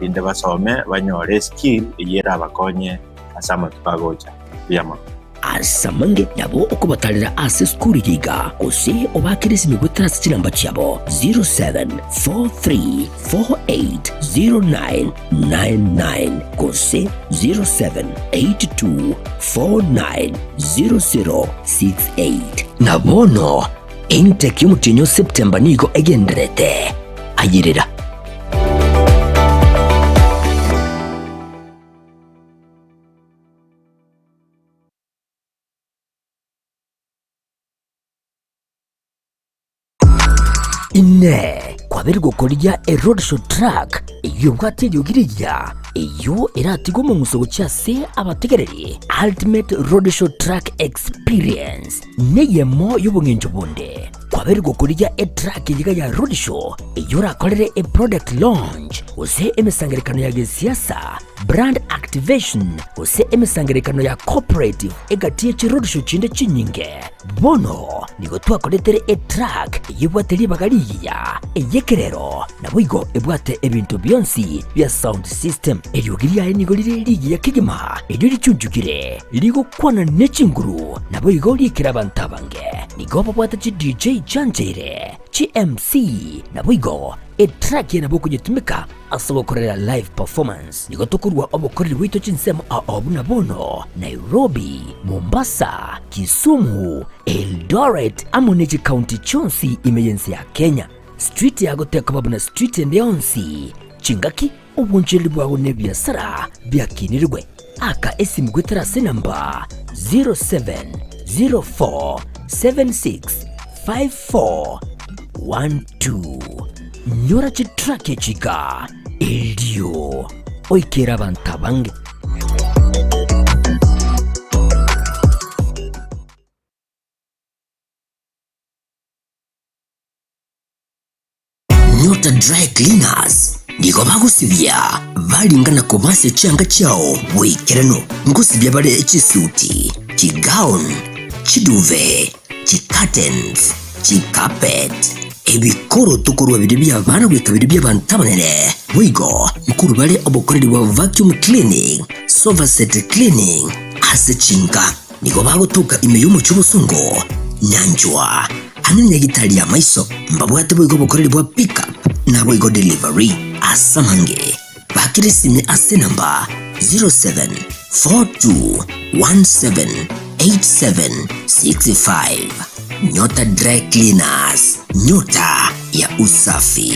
Erinde basome banyore eskill eyio erabakonye ase amatuko agocha. Mbuya mono. Ase amange nabo okobatarera ase esukuru eye iga, gose obaakere esimi goetera ase chinamba chiabo 0743480999 gose 0782490068. Na bono intake y'omotienyi o September nigo egendererete. Ayerera. Inee! Kwabeire gokorigia eroadshow truck eyio ebwate eriogi rigiya, eyio eratige omong'uso gochia ase abategereri? Ultimate Roadshow Truck Experience neyemo y'obong'encho bonde. Kwabeire gokorigia etruck eyio iga ya roadshow eyio orakorere eproduct launch gose emesangererekano ya gesiasa, brand activation gose emesangererekano ya cooperative egati ye chiroadshow chinde chinyinge. Bono nigo twakoretere etruck eyio ebwate ribaga rigiya, ey'ekerero, naboigo ebwate ebinto bionsi bia sound system. Eriogi riaye nigo rire rigiya kegima, erio richunchukire, rigokwana ne chinguru, naboigo riikere abanto abange. Nigo babwate chi DJ chiancheire, chi MC, naboigo etruck eye nabo okonyetumeka Ase ogokorera live performance nigo tokorua obokoreri bwaito chinsemo ao buna bono Nairobi, Mombasa, Kisumu, Eldoret amo ne chikaunti chionsi ime y'ense ya Kenya. Street yago tekoba buna street ende yonsi, chingaki, obonchereri bwago na ebiasara biakinirigwe. Aka esimu goetera ase enamba 0704765412. Nyora chitraki echi iga, erio oikere abanto abange. Nyota Dry Cleaners nigo bagosibia baringa na kobasia chianga chiao boikeranu. Ngosibia bare chisuti, chigown, chiduve, chicurtains, chicarpet, ebikoroto korwa biria bi'abana goika biria bi'abanto abanene. Boigo nkorwa bare obokoreri bwa vacuum cleaning, sofa set cleaning ase chinka. Nigo bagotoka ime y'omochie obosongo, nyanchwa, ang'e na nyagitari y'amaiso. Mbabwate boigo obokoreri bwa pick up naboigo delivery. Ase amange, bakire esimi ase enamba 0742178765. Nyota Dry Cleaners, nyota ya usafi.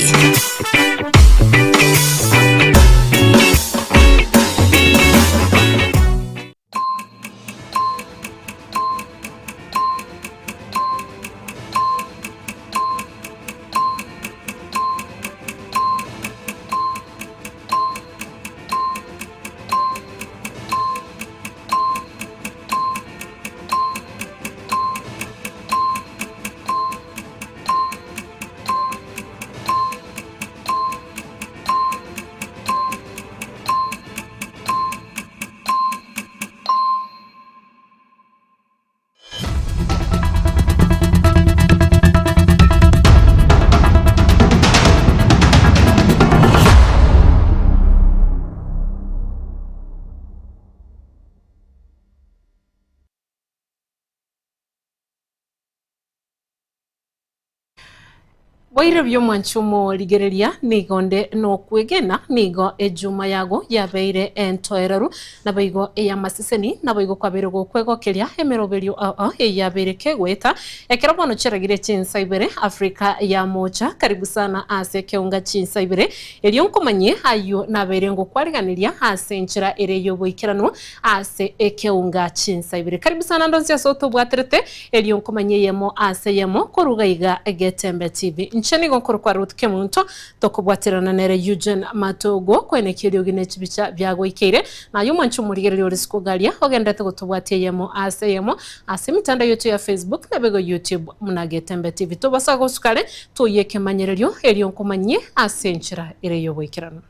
Boire bi'omwancho omorigereria, nigo onde nokwegena, nigo ejuma yago yabeire entoereru, naboigo ey'amaseseni, naboigo kwabeire gokwegokeria emeroberio ao ao eyabeire kegoeta. Ekero bono chiaragire chinsa ibere, Afrika ya Moocha, karibu sana ase ekeunga chinsa ibere, erio nkomanyie ayio nabeire ngokwariganiria ase enchera ere y'oboikeranu ase ekeunga chinsa ibere. Karibu sana ndonsi ase otobwaterete, Erio nkomanya eyemo ase eyemo koruga iga Getembe TV. Inche nigo nkorokwa Ruth Kemunto, tokobwaterana nere Eugene Matogo koenekia eriogi ne chibicha biagoikeire. Naye omwanche omorigereria ore isiko garia ogenderete gotobwatia eyemo ase eyemo ase emitandao yaito ya Facebook naboigo YouTube buna Getembe TV. Tobasa gosuka are toyie ekemanyererio erio nkomanyie ase enchera ere y'oboikeranu.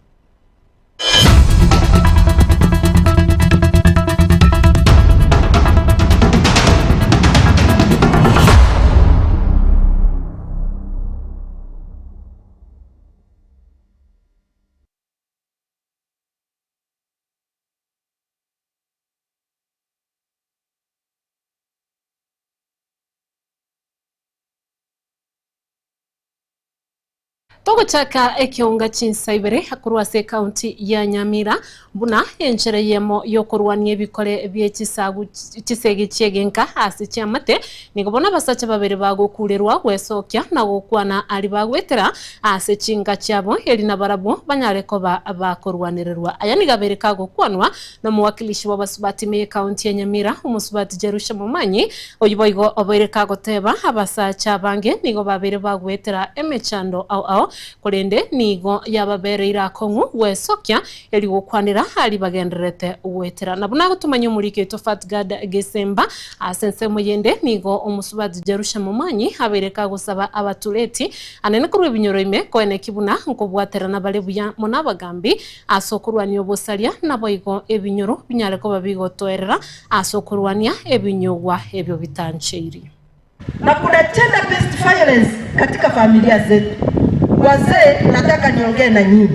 Togochaka ekeonga chinsa ibere korwa ase ekaunti ya Nyamira buna enchera eyemo y'okorwania ebikore bie chisagu chisegi chi'egenka ase chiamate, nigo bono abasacha babere bagokurerwa gwesokia na gokwana aria bagwetera ase chinka chiabo eri nabarabwo banyare koba bakorwanererwa. Aya nigo abere kagokwanwa nomowakilishi bw'abasubati ime y'ekaunti ya Nyamira, omosubati Jerusha Momanyi, Oyio boigo obeire kagoteba, Abasacha abange nigo babeire bagoetera emechando ao ao, korende nigo yababereire akong'u gwesokia erio gokwanera aria bagendererete goetera. Na buna agotomanyia omoriki oito Fatgad Gesemba, ase ensemo yende nigo omosubati Jerusha Momanyi abeire kagosaba abatureti anene korwa ebinyoro ime koeneki buna nkobwaterana bare buya mono abagambi ase okorwania obosaria, naboigo ebinyoro binyare koba bigotoerera ase okorwania ebinyugwa ebio bitancheiri. Na kuna gender based violence katika familia zetu. Wazee nataka niongee na nyinyi.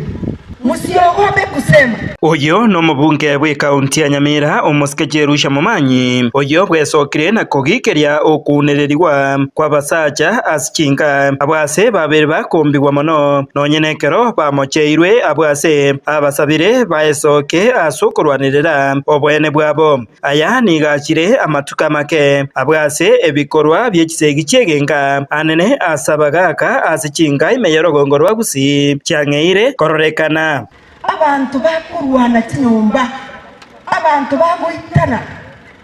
Msiogope kusema. Oyio nomobunge bw'ekaunti ya Nyamira, omosike Jerusha Momanyi, oyio bwesokire na kogikeria okounererigwa kw'abasacha ase chinka abwo ase babeire bakombigwa mono, nonye nekero bamocheirwe abwo ase abasabire baesoke ase okorwanerera oboene bwabo. Aya nigo achire amatuko amake abwo ase ebikorwa bie chisegi chi'egenka anene ase abagaaka ase chinka ime y'orogongo rwa Gusii chiang'eire kororekana. Abanto bakorwana chinyomba, abanto bagoitana,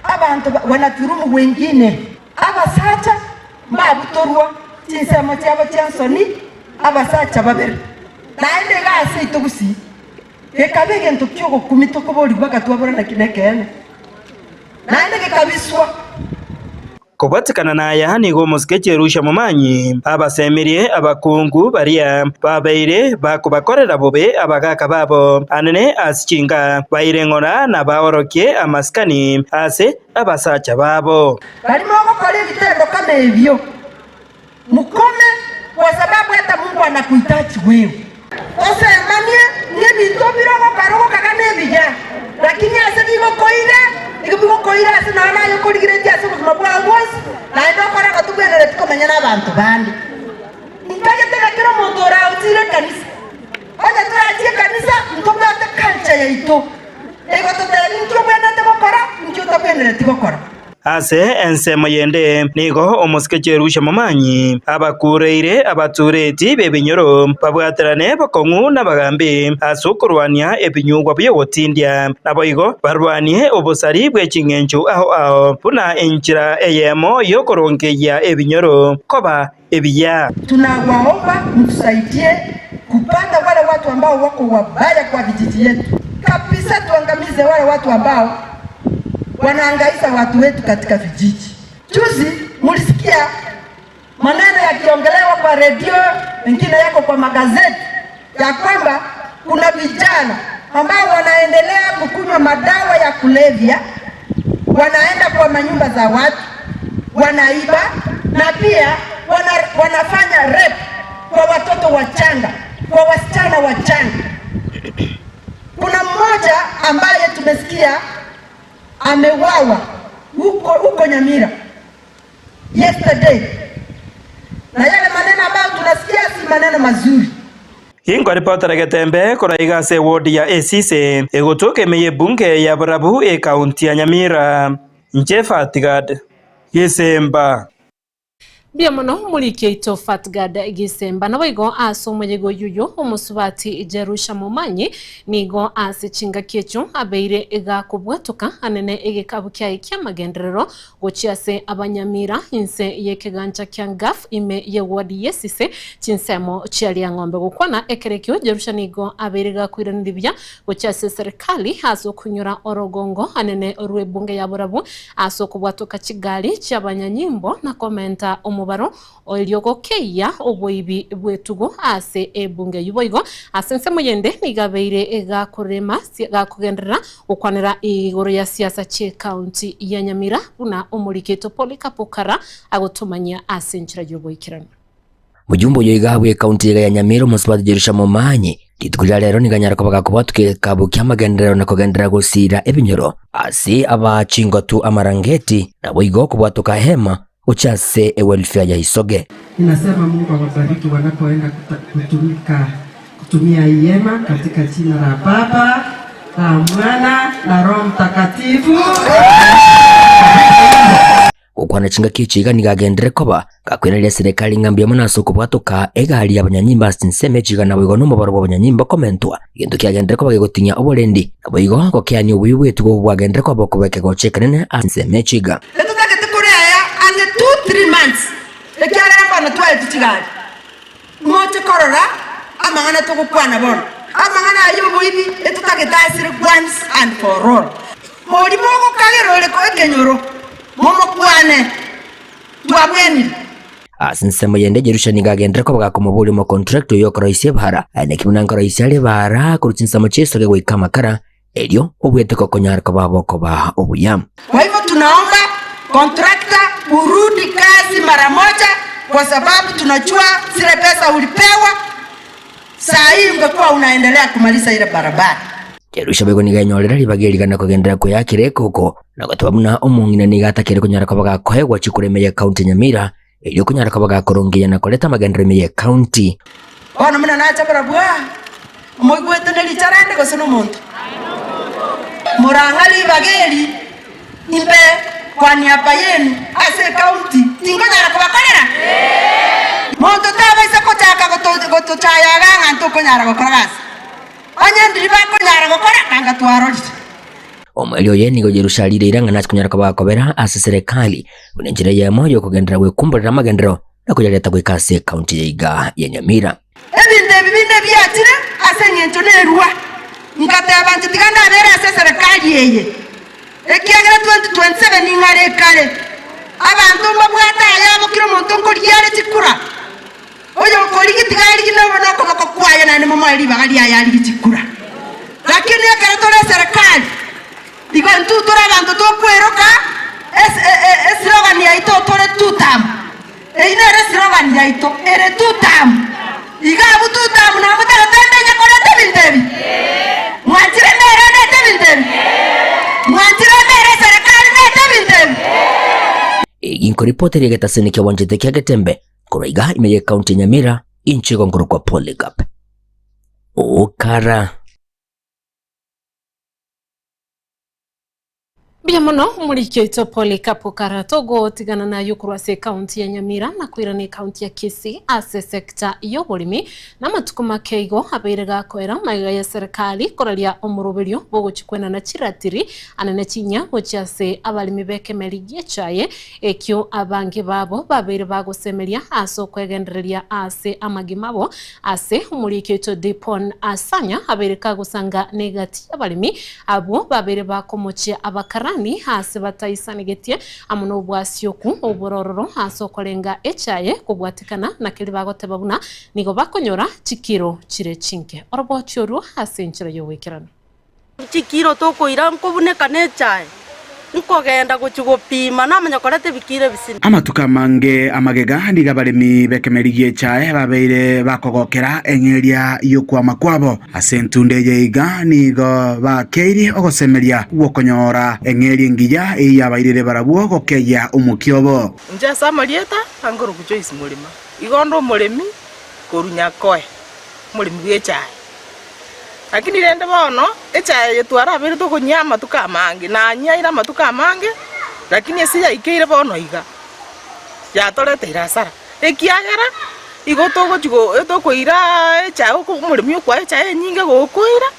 abanto wanadhulumu wengine. Abasacha mbabutorwa chinsemo chiabo chia nsoni, abasacha babere. Naende iga ase aito Gusii gekaba egento ki'ogokumia tokoborigwa agatwabora naki nekeene, naende gekabiswa. Kobwatekana naya nigo omosike Jerusha Momanyi abasemirie abakungu baria babeire bakobakorera bobe abagaaka babo anene ase chinka, baire ng'ora na baorokie amasikani ase abasacha babo. Baria mogokora ebitendo kama ebio, mukome, kwa sababu hata Mungu anakuhitaji wewe. Tosemanie ng'ebinto bire ogokora ogokaga nebiya, lakini ase bigokoira, nigo bigokoira ase nonya naye okorigeretie ase obogima bwao bwonsi, naende okore ng'a tobwenereti komenya nabanto bande. Ntagete ng'a kera omonto oraochire ekanisa, onye torachie ekanisa, ntobwate culture yaito, egototebia inki obwenerete gokora, inki otabwenereti gokora. Ase ensemo yende nigo omosike Jerusha Momanyi abakureire abatureti b'ebinyoro babwaterane bokong'u nabagambi ase okorwania ebinyugwa bi'ogotindia, naboigo barwanie obosari bwe ching'encho ao ao buna enchera eyemo y'okorongeyia ebinyoro koba ebiya. Tunawaomba mtusaidie kupata wale watu ambao wako wabaya kwa vijiji yetu kabisa, tuangamize wale watu ambao wanaangaisa watu wetu katika vijiji. Juzi mulisikia maneno yakiongelewa kwa redio, mengine yako kwa magazeti ya kwamba kuna vijana ambao wanaendelea kukunywa madawa ya kulevya, wanaenda kwa manyumba za watu wanaiba na pia wana, wanafanya rape kwa watoto wachanga, kwa wasichana wachanga. Kuna mmoja ambaye tumesikia amewawa huko huko Nyamira yesterday, na yale maneno ambayo tunasikia si maneno mazuri. Inkoripotera Getembe korwa iga ase ewodi ya Esise, egotoka ime y'ebunge ya Borabu ekaunti ya Nyamira. Inche Fatgad Gesemba. Mbuya mono omoriki oito Fatgad Gisemba. Naboigo ase omoyega oyio oyio omosubati Jerusha Momanyi nigo ase chingaki echio abeire gakobwatoka anene egekabu kiaye ki'amagenderero gochia ase abanyamira inse y'ekegancha kia Gaf ime y'eward y'esise chinsemo chia Riang'ombe. Gokwana ekero ekio Jerusha nigo abeire gakoiraneria buya gochia ase eserikali ase okonyora orogongo anene rw'ebunge ya borabu ase okobwatoka chigari chi'abanyanyimbo na komenta omobaro erio gokeyia oboibi bw'etugo ase ebunge eyio. Boigo ase ensemo yende nigo abeire gakorema gakogenderera gokwanera igoro ya siasa chi'ekaunti ya Nyamira buna omoriketo Polycarp Okara agotomanyia ase enchera y'oboikeranu. Mojumbe oyo iga bw'ekaunti iga ya Nyamira omosubati Jerusha Momanyi rituko ria rero nigo anyare koba gakobwatuka egekabu ki'amagenderero na kogenderera gosiira ebinyoro ase aba chingotu amarangeti naboigo kobwatoka hema. gochia ase ewelfare ya Isoge. Ninasema Mungu awabariki wanapoenda kutumika kutumia hii hema katika jina la Baba, la Mwana na Roho Mtakatifu. Gokwana chingaki echi iga nigo agenderere koba gakoiraneria serikali ng'a mbuya mono ase okobwatoka egari y'abanyanyimbo ase chinsemo echi iga naboigo nomobaro bw'abanyanyimbo komentwa, egento kiagenderere koba gegotinyia oborendi, naboigo gokeania oboibi bw'etugo obwo bwagenderere koba okoba ekegocha ekenene ase chinsemo echi iga. Etotagete koreaya ang'e two three months ekiagera mbono twaetwe chigari. Moche korora amang'ana togokwana bono, amang'ana ayio oboibi etotagete asire once and for all. Oria mogokagera ore ekenyoro, momokwane, twabwenire. Ase ensemo yende Jerusha nigo agenderere koba gakomoboria omokontrakta oyio okoroisia ebaara, Aye naki buna nkoroisia are ebaara korwa chinsemo chi'esoge goika amakara, Erio obwete gokonyara koba bokoba obuya. Kwa hivyo tunaomba contractor urudi kazi mara moja kwa sababu tunajua zile pesa ulipewa saa hii ungekuwa unaendelea kumaliza ile barabara. Jerusha boigo nigo enyorera ribaga erigana kogenderera kweyakera ekoko na goteba buna omong'ina nigo atakeire konyara koba gakoegwa chikura ime y'ecounty ya Nyamira erio konyara koba gakorongeia na koreta amagenderero ime y'ecounty. Bono buna nacha barabwo aa, moigwete ne richa rende gose nomonto? Morang'a ribaga eri imbe kwa niaba yenu ase ecounty, tinkonyara kobakorera? Monto tabaisa gochaka gotochaya iga ng'a ntokonyara gokora gasi. Onye ndiri bakonyara gokora, nanga twarorire. Omoerio oye nigo Yerusalemu eira ng'a nase konyara koba gakobera ase serikali buna enchera eyemo y'okogenderera gwekumborera amagenderero na koyareta goika ase ekaunti ya iga ya Nyamira. Ebinto ebi binde biachire ase engencho nerua, ngateba inche tiga ndabere ase eserekari eye, ekiagera 2027 ning'are ekare. Abanto mbabwate ayabo kera omonto nkorigia are chikura, oyokorigia tiga arigie nokoboko kwaye naende momoe ribaga riaye arigie chikura. Lakini ekero tore eserekari, igo intwe tore abanto tokweroka eslogan yaito tore tutam. Eyio nere eslogan yaito ere tutam. Iga abwo tutam nabo motagete mbenye koreta ebinto ebi? Mwanchire mbere ndete ebinto ebi? Mwanchire mbere eserekari ndete ebinto ebi? Egi nkoripoti ri'egetasini ki'obwanchete kia Getembe korwa iga ime y'ecounty ya Nyamira, inche igo nkorokwa Polycarp. Okara. Mbuya mono omoriki oito Polycarp Okara togotigana naye okorwa ase ekaunti ya Nyamira na koirana ekaunti ya Kisii ase esekta y'oboremi na amatuko make igo abeire gakoera magega ya serikali koraria omoroberio bwogochia kwenana chiratiri anene chinya gochia ase abaremi b'ekemeri gi'echaye ekio abange babo babeire bagosemeria ase okwegendereria ase amagima abo Ase omoriki oito Dipon Asanya abeire kagosanga negati y'abaremi abwo babeire bakomochia abakarani aase bataisanegetie amo nobwasioku oborororo ase okorenga echaye kobwatekana na keria bagoteba buna nigo bakonyora chikiro chire chinke. Orobochi orwo ase enchera y'ogoikeranu. Chikiro tokoira nkobuneka nechae, nkogenda gochia gopima, namanya koreta ebikiro ebisini. Amatuko amange amagega nigo abaremi b'ekemeri gi'echae babeire bakogokera eng'eria y'okwama kwabo. Ase entunda eye iga nigo bakeirie ogosemeria gw'okonyora eng'eria engiya eyio yabairire barabwo gokeyia omokia obo. Inche ase amarieta ankorokwa Joyce Murima, igo onde omoremi korwa Nyakoe, omoremi bw'echae. Lakini rende bono echae eye twarabeire tokonyia amatuko amange, nanyiaire amatuko amange, lakini ase yaikeire bono iga, yatoreteire hasara, ekiagera igo togochi go tokoiraa echae oko omoremi okoa echae enyinge gokoira,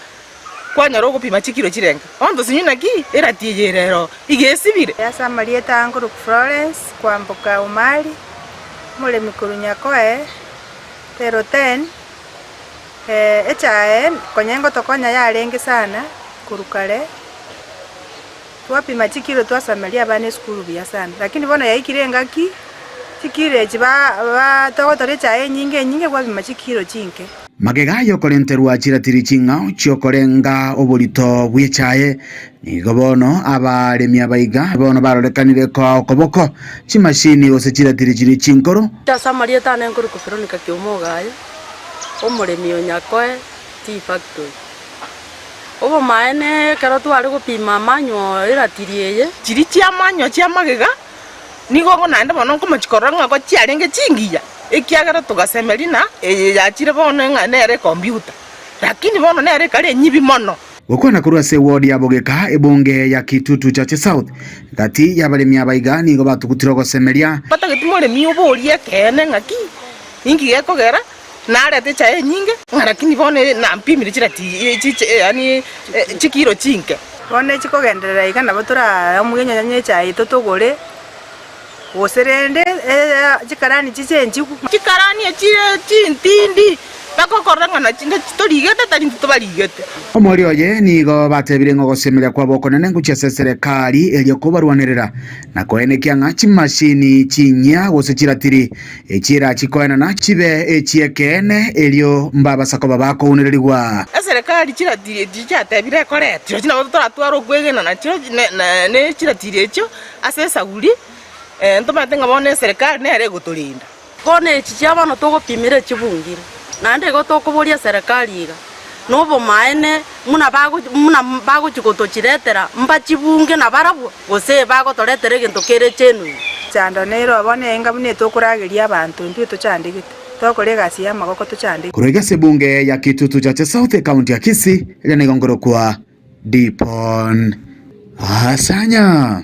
kwanyora ogopima chikiro chirenga. Bono tosinywe naki erati eye ere ero iga esibire. Ase amarieta aa nkorokwa Florence Kwamboka Omari, omoremi korwa Nyakoe, Tero ten. Echae konya engotokonya yarenge sana korwa kare, twapima chikilo twasameria abana esukuru buya sana, lakini bono yaikire engaki, chikilo echi ba ba togotora echae enyinge enyinge gwapima chikilo chinke. Magega y'okorenterwa chiratiri ching'ao chi'okorenga oborito bw'echae, nigo bono abaremi abaiga bono barorekanire koa okoboko chimashini gose chiratiri chiria chinkoro. Ase amarieta ane nkorokwa Veronica Kiomogaye. Omoremi o Nyakoe Tea Factory. Obomaene ekero tware gopima amanywa eratiri eye. Chiria chi'amanywa chi'amagega, Nigo naende bono nkomochia korora ng'a chiarenge chingiya, ekiagera togasemeria na eye yachire bono ng'a nere ekombiuta, lakini bono nere ekare enyibi mono. Gokwana korwa ase eward ya Bogeka, ebunge ya Kitutu Chache South, gati y'abaremi aba iga nigo batugutire ogosemeria. Batageti moremi oborie ekeene ng'aki, ninki gekogera narete echae enyinge, ng'a lakini bono nampimire chirati yaani chikiro chinke. Bono echi kogenderera iga nabo toraamue nonya echae yaito togore, gose rende chikarani chichenchigwe. Chikarani echire chintindi, bagokorora ng'a nachi torigete tari intwe tobarigete. Omoerio oye nigo batebire ng'a ogosemeria kwabo okonene ngochia ase eserekari erio kobarwanerera na koenekia ng'a chimashini chinyia gose chiratiri echi erachikoenana chibe echi'ekeene erio mbabasa koba bakounererigwa. Eserekari chiratiri echi chiatebire ekorete, chirochio nabo toratware okwegena nachio ne chiratiri echio ase esaguri, ntomanyete ng'a bono eserekari nere egotorinda. Bono echi chia bono togopimera echibungire, naende igo tokoboria eserekari iga, na obomaene buna buna bagochia gotochiretera mbachibunge nabarabwo, gose bagotoretera egento kere genuine. Chando nero bono enga buna etokorageria abanto intwe tochandegete, togokora egasi y'amagoko tochandegete. Korwa iga ase ebunge ya Kitutu Chache South ekaunti ya Kisii, eria nigo nkorokwa Dipon Asanya.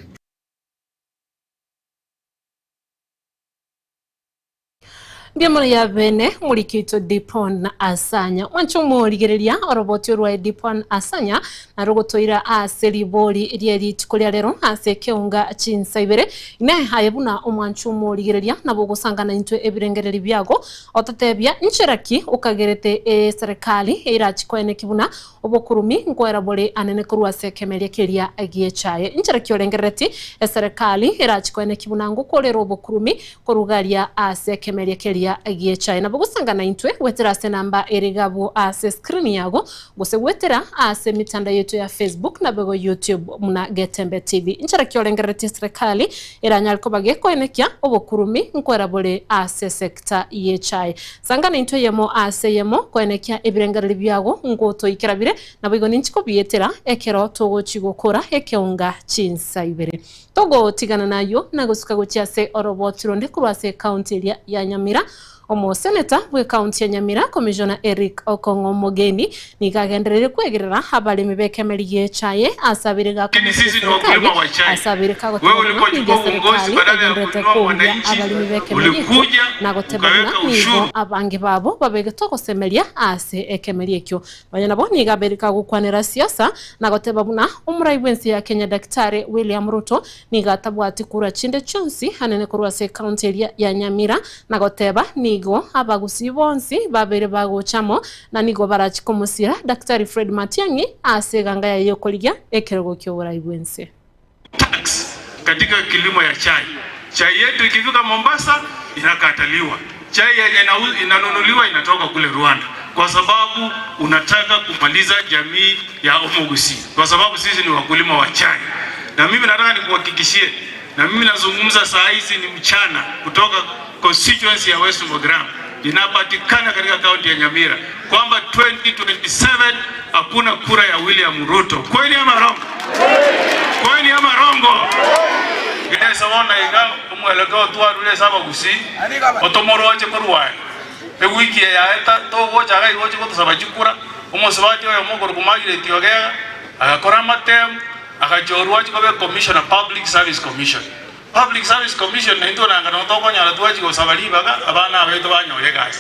Mbiamoro ya bene morikito Dipon Asanya. Mwanche omorigereria oroboti orwaye Dipon Asanya narogotoira ase ribori rie rituko ria rero ase ekeunga chinsa ibere. Ine aye buna omwanche omorigereria nabo ogosangana intwe ebirengereri biago ototebia nchera ki okagerete eserekari eirachi koeneki buna Obokurumi nkoera bore anene korwa ase ekemeria keria gi'echaye. Inchera ki orengerereti eserekari erachi koenekia buna ngokorera obokurumi korugaria ase ekemeria keria gi'echaye? Nabo gosangana intwe goetera ase enamba ere igabwo ase screen yago gose goetera ase emitandao yaito ya Facebook naboigo YouTube buna Getembe TV. Inchera ki orengerereti eserekari eranyare koba gekoenekia obokurumi nkoera bore ase sector y'echaye? Sangana intwe eyemo ase eyemo, koenekia ebirengererio biago ngotoikera bire, naboigo ninchi kobietera ekero togochi gokora ekeonga chinsa ibere. Togotigana nayio na gosuka gochia ase oroboti ronde korwa ase ecounty eria ya Nyamira. Omoseneta bw'ecounty ya Nyamira, Commissioner Eric Okong'o Omogeni, nigo agendereire kwegerera abaremi b'ekemeri gi'echaye ase abere Lakini gakomochia sisi ni eserekari wakulima wa chai. ase abere Wewe kagoteba buna ulipochukua nigo uongozi eserekari badala ya egendererete kuinua kouria mwananchi, abaremi b'ekemeri ekio ulikuja na goteba buna ukaweka nigo ushuru. abange babo babegete ogosemeria ase ekemeri ekio. Nonya nabo nigo abere kagokwanera siasa na goteba buna omorai bw'ense ya Kenya Daktari William Ruto nigo atabwati kura chinde chionsi anene korwa ase ekaunti eria ya Nyamira na goteba nigo abagusii bonsi babere bagocha amo na nigo barachi komosira Daktari Fred Matiang'i ase eganga yaye y'okorigia ekerogo ki'oborai bw'ense. Tax katika kilimo ya chai. Chai yetu ikifika Mombasa inakataliwa, chai yenye inanunuliwa inatoka kule Rwanda, kwa sababu unataka kumaliza jamii ya Omogusi, kwa sababu sisi ni wakulima wa chai. Na mimi nataka nikuhakikishie, na mimi nazungumza saa hizi ni mchana, kutoka constituency ya West Mogram inapatikana katika kaunti ya Nyamira kwamba 2027 hakuna kura ya William Ruto. Kweli ama rongo? Kweli ama rongo? Gesa bono iga omwelekeo twarure ase abagusii otomoroche korwa aye. Ewiki eye yaeta togocha iga igochi gotosaba chikura, omosubati oyomo okorokwa Margaret Ogega agakora amatemu agachorwa achie koba ecommissioner Public Service Commission. Public Service Commission naintwe nanga nabo tokonyora twachia gosaba ribaga abana abaito banyore egasi.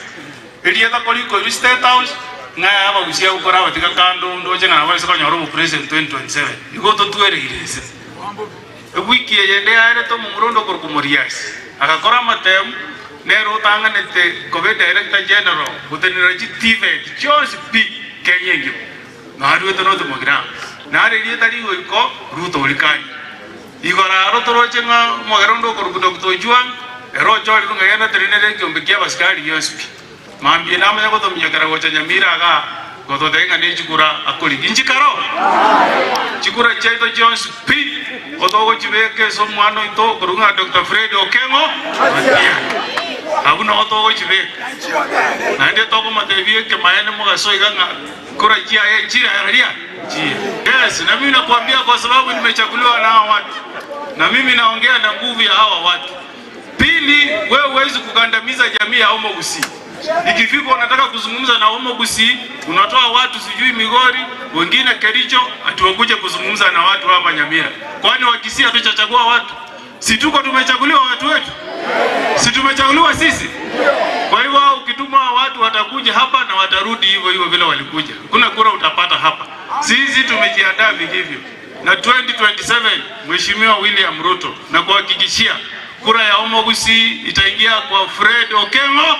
Erieta korikoirwe State House ng'a yaya abagusia abwo korabatiga kando ndoche ng'a nabo ase konyora obopresident 2027. Igo totwereire inse. Ewiki eye ende yaerete omomura onde okorokwa Moriasi agakora amatemu nere otang'anete koba edirector general gotenenera chi TVET chionsi pi Kenya engima. Naruete North Mugirango. Naro erieta rigoiko Ruto Orikani. Igoro aro toroche ng'a omogera onde okorokwa Doctor Ojwang ere ochorirwe ng'a genda atenenere ekiombe ki'abasikari gionsi pi. Mambia namanya gotominyokera gocha Nyamira igaa gototebia ng'a nechikura akorigia. Inchi karo? Chikura chiaito chionsi pi otogochibeka ase omwana oito okorokwa ng'a Doctor Fred Okeng'o Matiang'i. Abwo noo togochibeka. Naende tokomotebia ekemaene mogaso iga ng'a kura chiaye chire aria? Chiire. Yes, na mimi nakuambia kwa sababu nimechaguliwa na hawa watu. Na mimi naongea na nguvu ya hawa watu. Pili, wewe huwezi kukandamiza jamii ya Omogusii. Ikifika unataka kuzungumza na Omogusii, unatoa watu sijui Migori, wengine Kericho, ati wakuje kuzungumza na watu hapa Nyamira. Kwani Wakisii hatujachagua watu? Si tuko tumechaguliwa watu wetu? Si tumechaguliwa sisi? Kwa hivyo ukituma watu watakuja hapa na watarudi hivyo hivyo vile walikuja. Kuna kura utapata hapa. Sisi tumejiandaa vilivyo. Na 2027 Mheshimiwa William Ruto, na kuhakikishia kura ya Omogusii itaingia kwa Fred Okengo.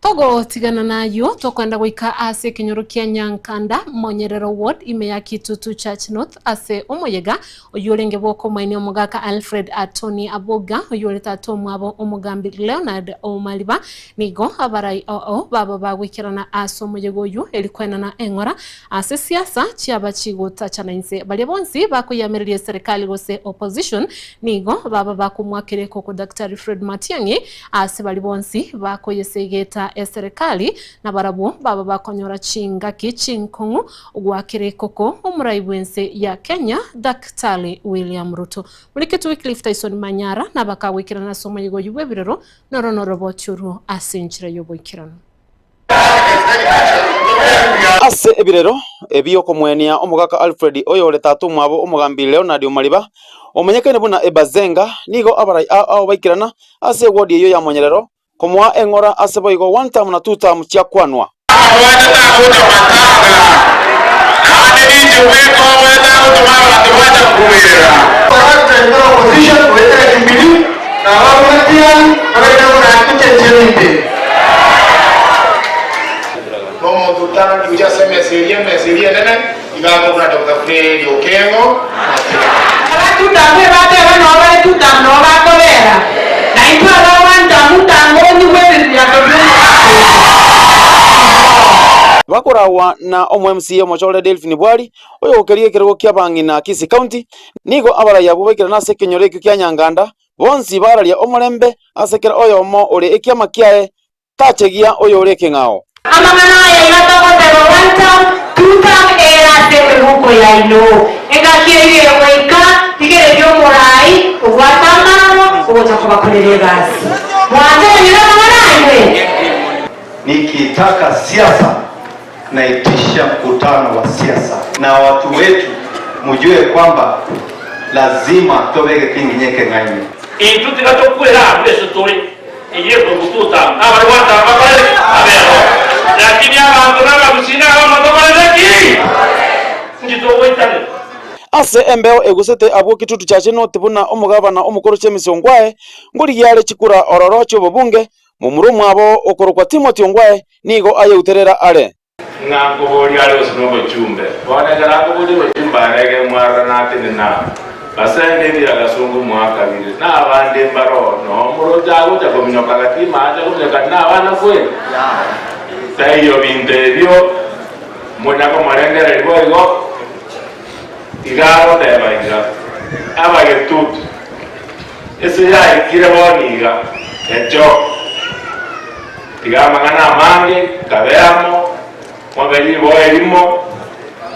Togotigana nayio tokoenda goika ase ekenyoro kia Nyankanda, Monyerero Ward, ime ya Kitutu Church North ase omoyega oyio orenge bw'okomoenia omogaka Alfred Atoni Aboga oyio ore tata omwabo omogambi Leonard Omariba. Nigo abarai oo baba bagoikerana ase omoyega oyio eri koenana eng'ora ase siasa chiaba chigotachana inse. Baria bonsi bakoyiamereria eserekari gose opposition nigo baba bakomwakera ekoko Daktari Fred Matiang'i Ase baria bonsi bakoyesegeta eserekari, nabarabwo baba bakonyora chingaki chinkong'u goakera ekoko omorai bw'ense ya Kenya Daktari William Ruto. Moriketu Wycliffe Tyson Manyara nabakagoikerana ase omoyega oyio bw'ebirero noro noroboti orwo ase enchera y'oboikeranu. Ase ebirero ebi okomwenia omogaka Alfred oyore tata omwabo omogambi Leonard Omariba, omonyekaine buna Ebazenga, nigo abarai ao ao baikerana ase ewodi eyio ya Monyerero komoa eng'ora ase boigo one term na two term chiakwanwa. Nomonto otananeti gochia ase emesa eria, emesa eria enene, iga akobuna Doctor Fred Okengo Matiang'i. Abatutamu ebateba noo bare tutamu noo bakobera, na intwe aba abantamu tanga onyigwe ebiririato bi'omogaka oyo. Bakoragwa na omo MCA omochore Delphine Bwari, oyogokeria ekerogo ki'abang'ina Kisii County, nigo abarai abwo baikerana ase ekenyoro ekio kia Nyanganda, bonsi bararia omorembe ase kera oyomo ore ekiama kiaye Tachegia oyore ekeng'ao. Amang'ana aya iga togoteba one term, two term ere ase emebuko yaino. Engaki eyio egoika, rigereria omorai obwate amano ogocha kobakorera egasi. Mwantebeire amang'ana aya inwe? Nikitaka siasa naitisha mkutano wa siasa na watu wetu mjue kwamba lazima tobeke kinginyeke ng'aini. Intwe tiga tokwere abwo ase tore, eyio ekogututa abare gwataba bakore ki? Abero. Lakini abanto nabagusii na abamo tokorete ki? Inki togoitanera? Ase embeo egusete abwo Kitutu Chache North buna omogabana omokoro James Ongwae ngorigia are chikura ororo chi'obobunge, momura omwabo okorokwa Timothy Ongwae nigo ayeuterera are. Ng'a nkoboria are gose nobochumbe. Bono ekero akoboria obochumbe arege mwarora natenena aa. Basenge ebiagasongo mwakabire, na abande mbaroo, noo omoroche agocha kominyoka gati maache akominyoka na abana kweri. Taiyo binto ebio monya komorengereria boigo, iga agoteba iga, Abagetutu, ase yaikire bono iga, echo. Tiga amang'ana amange, kabe amo, mobe riboa erimo,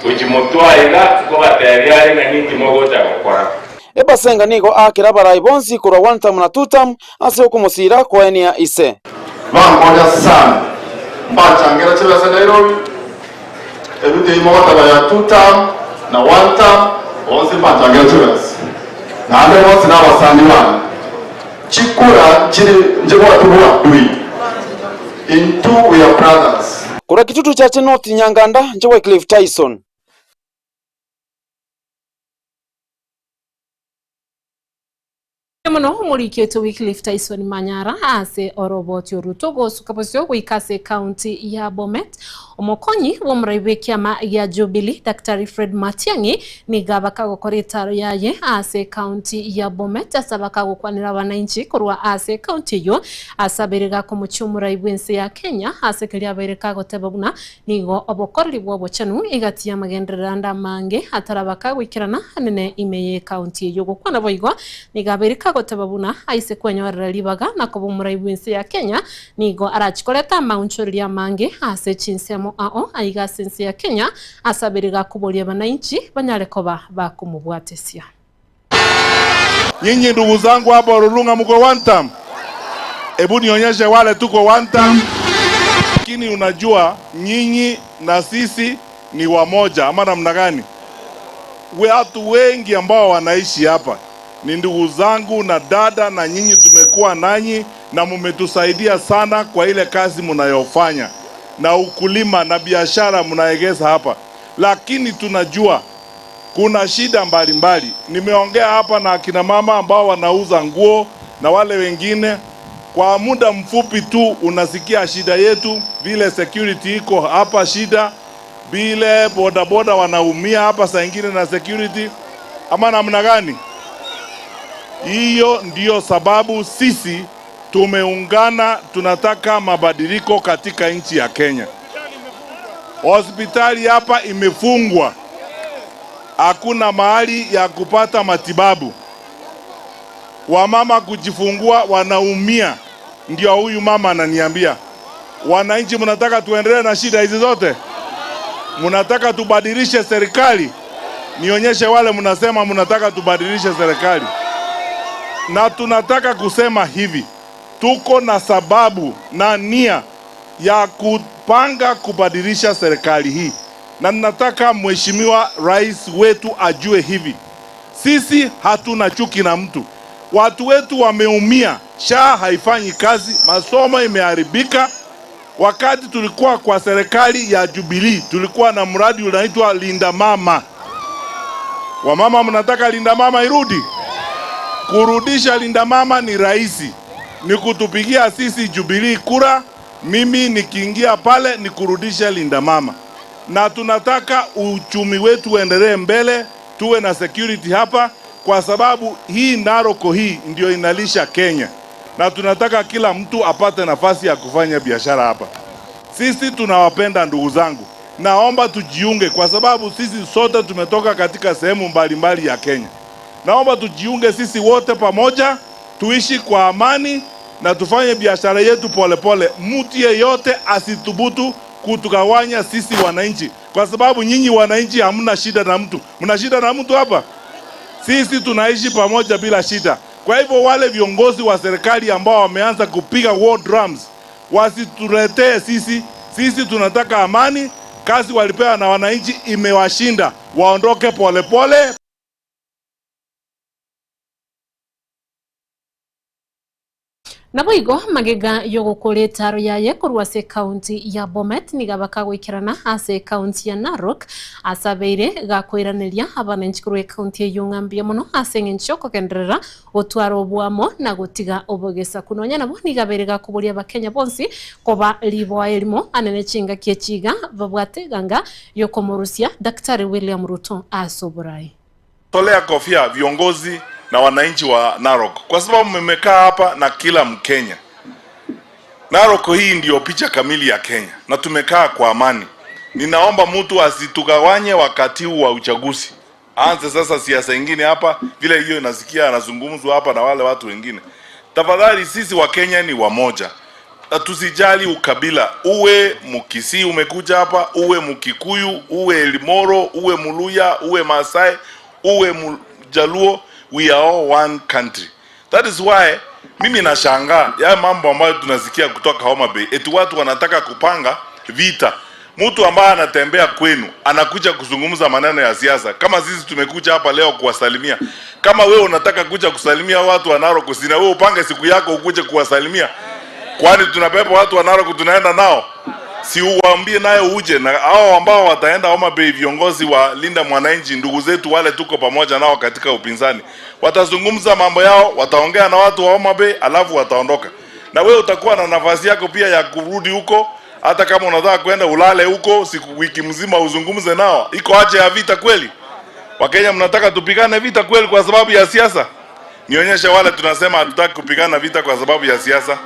gochia motwe aiga, nkobatebia are ng'a ninki mogocha gokora. Ebasenga nigo aakire abarai bonsi korwa one term na two term ase okomosiira koenia ise. Bankonya sana, mbachangera chibesa Nairobi, ebinto ebi mogoteba ya two term na one term, bonsi mbachangera chibesa. Naende bonsi nabasani bane. Chikura nchiri nchibwati bw'adui, Intwe we are brothers. Korwa Kitutu Chache North Nyanganda, inche Wycliffe Tyson. Mono omoriki oito Wycliffe Tyson Manyara ase oroboti oru togosuka bosio goika ase ekaunti ya Bomet. Omokonyi bw'omorai bw'ekiama gia Jubilee Daktari Fred Matiang'i nigo abakagokora etaro yaye ase ekaunti ya Bomet ase abakagokwanera abananchi korwa ase ekaunti eyio ase abeire gakomochia omorai bw'ense ya Kenya ase keria abeire kagoteba buna nigo obokoreri bw'obochenu egati y'amagenderero ande amange ataraba kagoikerana anene ime y'ekaunti eyio. Gokwana boigo nigo abeire kago. kagoteba buna aise kwenyorera ribaga na koba omorai bw'ense ya Kenya nigo arachi koreta amaunchoreria amange ase chinsemo ao aiga ase ense ya Kenya ase abere gakoboria abanainchi banyare koba bakomobwatesia. Nyinyi ndugu zangu hapo Ololulung'a mko one term? Hebu nionyeshe wale tuko one term. Lakini unajua nyinyi na sisi ni wamoja ama namna gani? Watu wengi ambao wanaishi hapa ni ndugu zangu na dada, na nyinyi tumekuwa nanyi na mumetusaidia sana kwa ile kazi mnayofanya na ukulima na biashara mnaegeza hapa, lakini tunajua kuna shida mbalimbali. Nimeongea hapa na akina mama ambao wanauza nguo na wale wengine. Kwa muda mfupi tu unasikia shida yetu, vile security iko hapa shida, vile bodaboda wanaumia hapa saa ingine na security, ama namna gani? Hiyo ndiyo sababu sisi tumeungana, tunataka mabadiliko katika nchi ya Kenya. Hospitali hapa imefungwa, hakuna mahali ya kupata matibabu. Wamama kujifungua wanaumia, ndio huyu mama ananiambia. Wananchi, mnataka tuendelee na shida hizi zote? Mnataka tubadilishe serikali? Nionyeshe wale mnasema mnataka tubadilishe serikali. Na tunataka kusema hivi, tuko na sababu na nia ya kupanga kubadilisha serikali hii, na ninataka mheshimiwa rais wetu ajue hivi, sisi hatuna chuki na mtu. Watu wetu wameumia, SHA haifanyi kazi, masomo imeharibika. Wakati tulikuwa kwa serikali ya Jubilee, tulikuwa na mradi unaitwa Linda Mama. Wamama, mnataka Linda Mama irudi? Kurudisha Linda Mama ni rahisi, ni kutupigia sisi Jubilee kura. Mimi nikiingia pale ni kurudisha Linda Mama, na tunataka uchumi wetu uendelee mbele, tuwe na security hapa, kwa sababu hii Naroko hii ndio inalisha Kenya, na tunataka kila mtu apate nafasi ya kufanya biashara hapa. Sisi tunawapenda ndugu zangu, naomba tujiunge, kwa sababu sisi sote tumetoka katika sehemu mbalimbali ya Kenya. Naomba tujiunge sisi wote pamoja, tuishi kwa amani na tufanye biashara yetu polepole. Mtu yeyote asithubutu kutugawanya sisi wananchi, kwa sababu nyinyi wananchi hamna shida na mtu. Mna shida na mtu hapa? Sisi tunaishi pamoja bila shida. Kwa hivyo wale viongozi wa serikali ambao wameanza kupiga war drums wasituletee sisi. Sisi tunataka amani. Kazi walipewa na wananchi imewashinda, waondoke polepole. Naboigo magega y'ogokora etaro yaye korwa ase ekaunti ya Bomet nigo bakagoikerana ase ekaunti ya Narok ase abeire gakoiraneria abananchi korwa ekaunti eyio ng'a mbuya mono ase eng'encho y'okogenderera gotwara oboamo na gotiga obogesaku. Nonya nabo nigo abeire gakoboria abakenya bonsi koba riboa erimo anene chingaki echi iga babwate eganga y'okomorusia Daktari William Ruto ase oborai. Tolea kofia viongozi na wananchi wa Narok kwa sababu mmekaa hapa na kila Mkenya. Narok hii ndiyo picha kamili ya Kenya na tumekaa kwa amani. Ninaomba mtu asitugawanye wakati huu wa uchaguzi. Aanze sasa siasa ingine hapa, vile hiyo inasikia anazungumzwa hapa na wale watu wengine. Tafadhali sisi wa Kenya ni wamoja. Na tusijali ukabila, uwe Mkisii umekuja hapa, uwe Mkikuyu, uwe Elimoro, uwe Muluya, uwe Maasai, uwe Mjaluo, we are all one country. That is why mimi nashangaa ya mambo ambayo tunasikia kutoka Homa Bay, eti watu wanataka kupanga vita. Mtu ambaye anatembea kwenu anakuja kuzungumza maneno ya siasa, kama sisi tumekuja hapa leo kuwasalimia. Kama wewe unataka kuja kusalimia watu wa Narok, sina wewe upange siku yako ukuje kuwasalimia? Kwani tunabeba watu wa Narok tunaenda nao? Si uwaambie naye uje na hao ambao wataenda Homa Bay, viongozi wa Linda Mwananchi, ndugu zetu wale tuko pamoja nao katika upinzani, watazungumza mambo yao, wataongea na watu wa Homa Bay, alafu wataondoka. Na wewe utakuwa na nafasi yako pia ya kurudi huko, hata kama unataka kwenda ulale huko siku wiki mzima uzungumze nao. Iko haja ya vita kweli? Wakenya mnataka tupigane vita kweli kwa sababu ya siasa? Nionyeshe wale tunasema hatutaki kupigana vita kwa sababu ya siasa.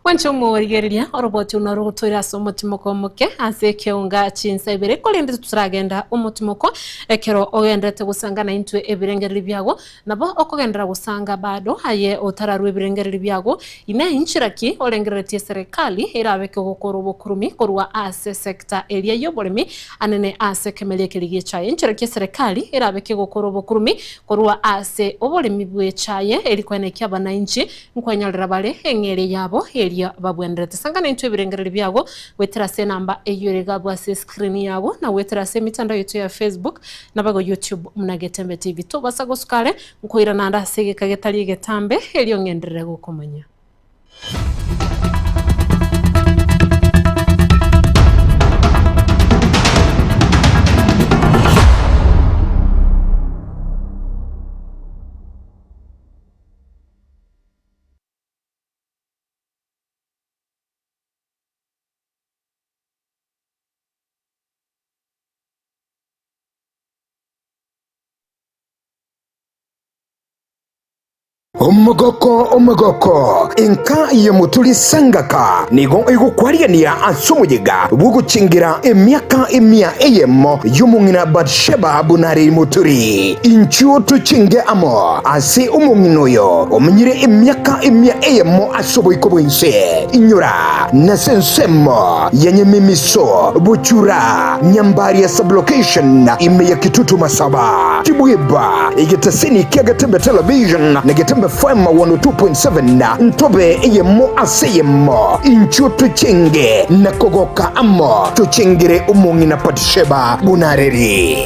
Gwancha omorigereria oroboti noro rogotoire ase omotimoko omoke ase ekeonga chinsa ibere, korende titoragenda omotimoko ekero ogenderete gosanga naintwe ebirengererio biago, nabo okogenderera gosanga bado aye otararue ebirengererio biago. Inee inchera ki orengereretie eserekari erabeke gokora obokurumi korwa ase esecta eria y'oboremi anene ase ekemeria keria gi'echaye? Inchera ki eserekari erabeke gokora obokurumi korwa ase oboremi bw'echaye eri koenekia abanainchi Nkwenyorera bare eng'eria yabo eria babwenerete. Sangana intwe ebirengererio biago goetera ase enamba eyio ere igabwo ase escreen yago na goetera ase emitandao yaito ya Facebook naboigo YouTube buna Getembe TV. Tobasa gosuka are, nkoirana ande ase egeka getari egetambe erio ng'enderere gokomanya. Omogoko, omogoko, enka y'omoturi Sangaka nigo egokwarigania ase omoyega bw'ogochengera emiaka emia eyemo y'omong'ina Bathsheba buna are moturi. Inchuo tochenge amo ase omong'ina oyo omenyire emiaka emia eyemo ase oboiko bw'ense. Inyora, nase ensemo ya Nyamimiso, Bochura, Nyambaria Sub-location, ime ya Kitutu Masaba. Tibweba, egetasini kia Getembe Television na Getembe FM 102.7, ntobe eyemo ase eyemo. Inchuo tochenge na kogoka amo, tochengere omong'ina Batsheba buna areri.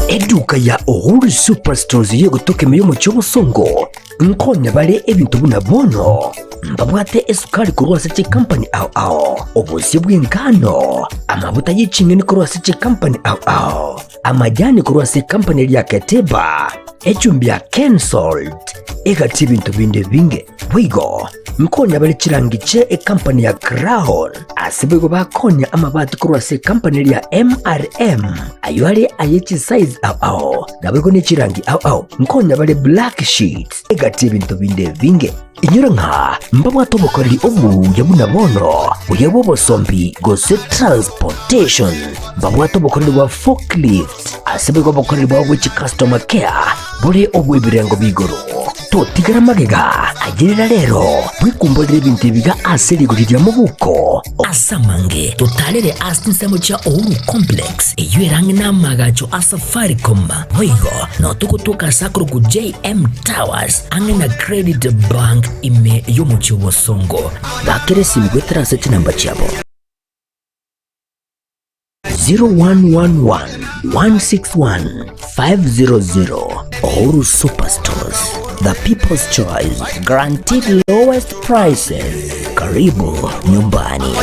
Eduka ya Uhuru Superstores y'egotoka ime y'omochie obosongo nkonya bare ebinto buna bono mbabwate esukari korwa ase chikampani ao ao, obosio bw'engano, amabuta ye ching'eni korwa ase chikampani ao ao, amajani korwa ase ekampani eria ya Keteba, echumbi ya Kensalt, egati ebinto binde ebinge. Boigo nkonya bare chirangi chie ekampani ya Crown, ase boigo bakonya amabati korwa ase ekampani eria ya MRM, ayio are aye chisize ao ao, naboigo ne chirangi ao ao. Nkonya bare black sheets, egati ebinto binde ebinge. Inyora ng'a mbabwate obokoreri obuya buna bono, buya bw'obosombi gose transportation. Mbabwate obokoreri bwa forklift, ase boigo obokoreri bwabo bwe chicustomer care bore obw'ebirengo b'igoro. Totigara magega, ayerera rero, bwekumborere ebinto ebiga ase rigori ria mobuko. Ase amange, totarere ase chinsemo chia Uhuru Complex, eyio ere ang'e n'amaagacho a Safaricom. Boigo, nao togotoka ase akorokwa JM Towers, ang'e na Credit Bank ime y'omochie o Bosongo. Bakera esimi goetera ase chinamba chiabo. 0111 161 500 Uhuru Superstores, the people's choice, guaranteed lowest prices. Karibu nyumbani.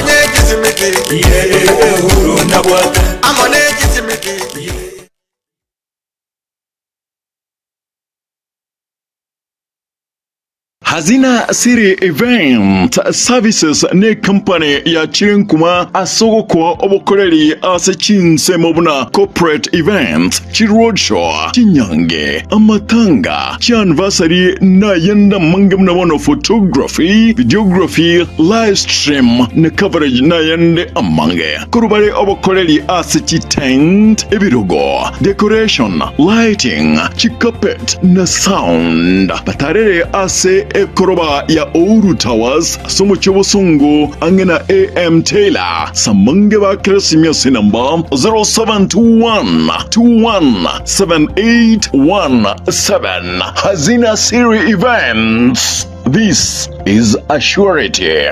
Hazina City Event Services ne company ya chirenkuma ase ogokoa obokoreri ase chinsemo buna corporate events, chiroadshow, chinyange, amatanga, chianniversary na ayande amange buna bono photography, videography, live stream na coverage na ayande amange. Korwa bare obokoreri ase chitent, ebirogo, decoration, lighting, chicarpet, na sound. Batarere ase ekoroba ya Ouru Towers ase omochie obosongo ang'e na AM Taylor. Samange bakere esimi ase enamba 0721 21 7817. Hazina Siri Events. This is a surety.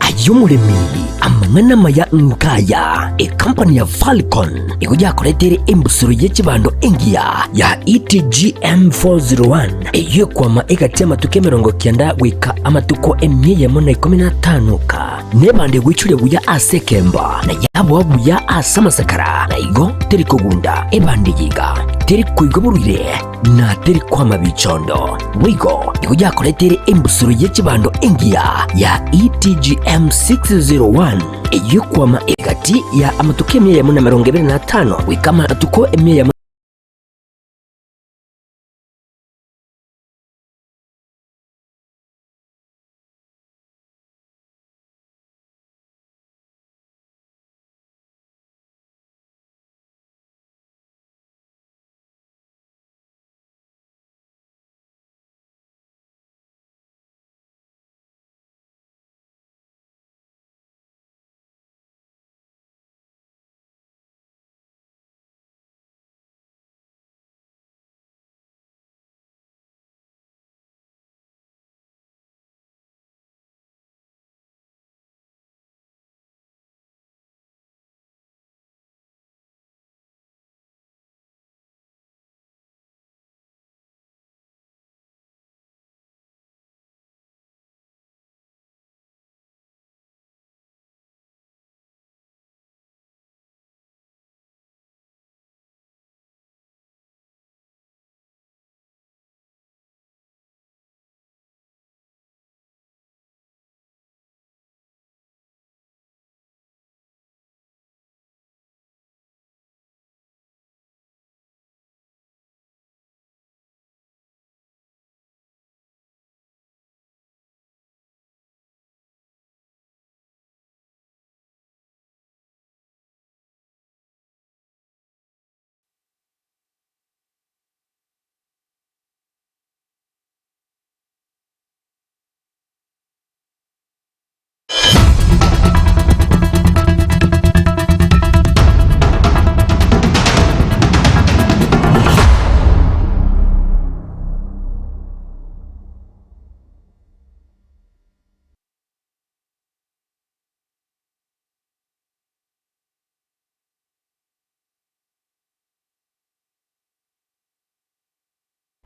Aye omoremi, amang'ana amaya nkaya, ekampani ya Falcon nigo yakoreteire embusuro ye chibando engiya ya ETGM 401 eyio ekwama egati y'amatuko 90 goika amatuko 115 ka nebando egoichoria buya ase ekemba na. Yaboa buya ase amasakara, na igo teri kogunda ebande yiga, teri koigwa borwaire, na teri kwama bichondo. Boigo igo yakoreteire embusuro ye chibando engiya ya ETGM 601, eyio ekwama egati ya amatuko emia eyemo na emerongo ebere na atano goika amatuko emia eyemo.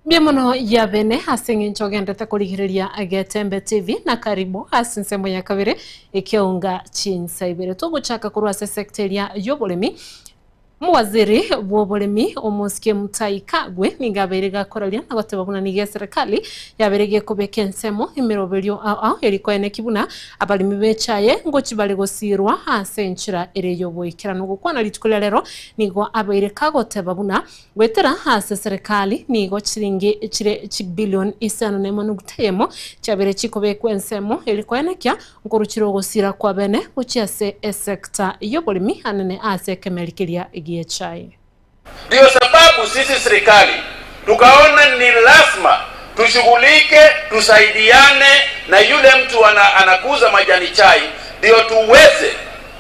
Mbuya mono yabene ase eng'encho ogenderete korigereria Getembe TV na karibu ase ensemo ya kabere ekeonga chinsa ibere. Togochaka korwa ase sector eria y'oboremi. Omowaziri bw'oboremi Omosike Mutahi Kagwe nigo abeire gakoraria na goteba buna nigo eserekari yabeire gekobeka ensemo emeroberio ao ao eri koeneki buna abaremi b'echaye ngochi bare gosirwa ase enchera ere y'oboikeranu. Gokwana rituko ria rero nigo abeire kagoteba buna Goetera ase serikali nigo chiringi chire chibilion isano nemo nukta eyemo chiabeire chikobekwa ensemo eri koenekia nkoruchire ogosira kwa bene gochia ase esector y'oboremi anene ase ekemeri keria gi'echai. Ndiyo sababu sisi serikali tukaona ni lazima tushughulike, tusaidiane na yule mtu ana, anakuza majani chai, ndio tuweze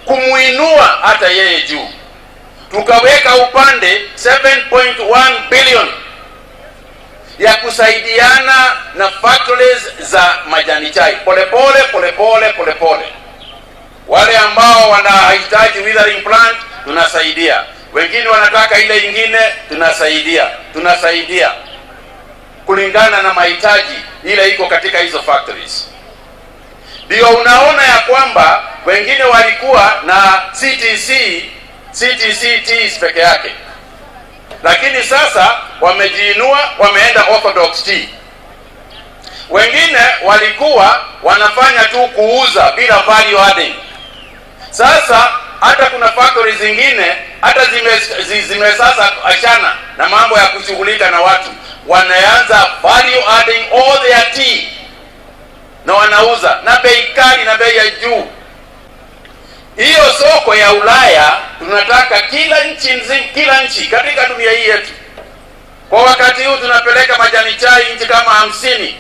kumuinua hata yeye juu tukaweka upande 7.1 billion ya kusaidiana na factories za majani chai polepole polepole polepole. Wale ambao wanahitaji withering plant tunasaidia, wengine wanataka ile ingine tunasaidia, tunasaidia kulingana na mahitaji ile iko katika hizo factories. Ndio unaona ya kwamba wengine walikuwa na CTC CTC teas peke yake, lakini sasa wamejiinua, wameenda Orthodox tea. Wengine walikuwa wanafanya tu kuuza bila value adding. Sasa hata kuna factory zingine hata zime, zime sasa achana na mambo ya kushughulika na watu, wanaanza value adding all their tea na wanauza na bei kali na bei ya juu. Hiyo soko ya Ulaya tunataka kila nchi nzima, kila nchi katika dunia hii yetu. Kwa wakati huu tunapeleka majani chai nchi kama 50,